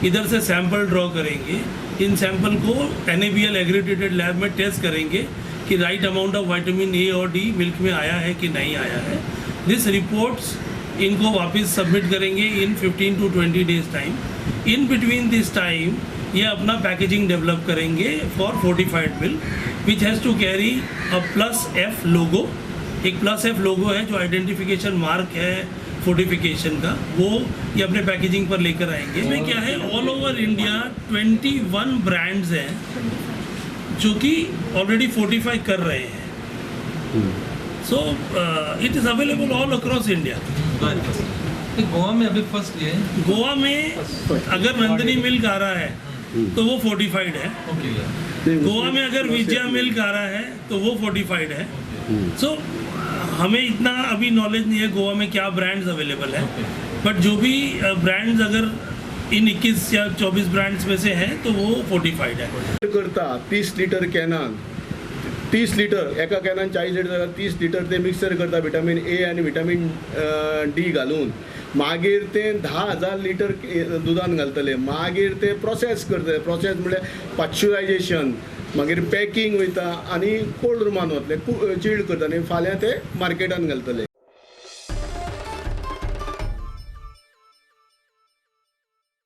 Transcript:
इधर से sample draw करेंगे। इन सैंपल को एनएबीएल एग्रीडेटेड लैब में टेस्ट करेंगे कि right amount of vitamin A और डी मिल्क में आया है कि नहीं आया है। This reports इनको वापस सबमिट करेंगे in 15 to 20 days time. In between this time ये अपना पैकेजिंग डेवलप करेंगे for fortified milk, which has to carry a plus F logo. एक प्लस एफ लोगो है जो आइडेंटिफिकेशन मार्क है फोर्टिफिकेशन का, वो ये अपने पैकेजिंग पर लेकर आएंगे। इसमें क्या है, ऑल ओवर इंडिया 21 ब्रांड्स हैं जो कि ऑलरेडी फोर्टिफाई कर रहे हैं। So it is available all across India. Goa में अभी फर्स्ट ये है। गोवा में अगर नंदिनी मिल्क आ रहा है तो वो फोर्टिफाइड है। गोवा में अगर विजया मिल्क आ रहा है तो वो फोर्टिफाइड है। सो हमें इतना अभी नॉलेज नहीं है गोवा में क्या ब्रांड्स अवेलेबल है, बट जो भी ब्रांड्स अगर इन 21 या 24 ब्रांड्स में से हैं तो वो फोर्टिफाइड है। करता 30 लिटर कॅनान, 30 लिटर एका कॅनान 40 लिटर जाल्यार 30 लिटर ते मिक्सर करता विटामीन ए आनी विटामीन डी घालून। मागीर ते 10,000 लिटर दुदान घालतले। मागीर ते प्रोसेस करतले। प्रोसेस म्हणल्यार पाश्चरायजेशन, मागीर पॅकिंग वयता आनी कोल्ड रुमान वतले, चिल्ड करता आनी फाल्यां ते मार्केटान घालतले।